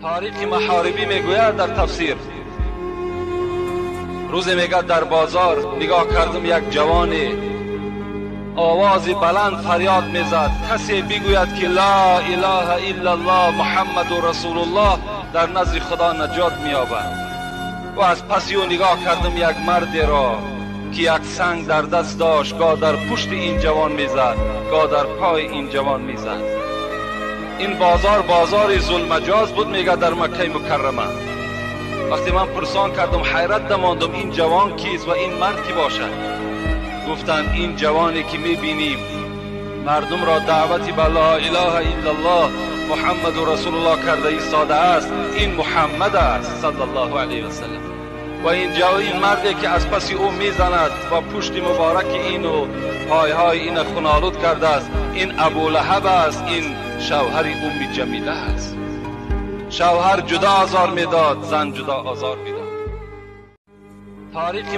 Тариқи Маҳорибӣ мегӯяд дар тафсир, рӯзе мегӯяд дар бозор нигоҳ кардам, як ҷавоне овози баланд фарёд мезад, касе бигӯяд ки ла илаҳа иллаллоҳ Муҳаммаду расулуллоҳ дар назди Худо наҷот меёбад. Ва аз паси ӯ нигоҳ кардам як мардеро ки як санг дар даст дошт, гоҳ дар пушти ин ҷавон мезад, гоҳ дар пои ин ҷавон мезад. Ин бозор бозори зулмаҷоз буд, мегӯяд дар Маккаи Мукаррама. Вақте ман пурсон кардам, ҳайрат дамондам, ин ҷавон кист ва ин мард ки бошад? Гуфтанд ин ҷавоне ки мебинем мардумро даъвати ба ла илаҳа иллаллоҳ Муҳаммаду расулуллоҳ карда истода аст, ин Муҳаммад аст саллаллоҳу алайҳи васаллам. Ва ин марде ки аз паси ӯ мезанад ва пушти мубораки ину пойҳои ина хунолуд кардааст, ин Абулаҳаб аст, ин шавҳари Умми Ҷамила аст. Шавҳар ҷудо озор медод, зан ҷудо озор медод. Тариқи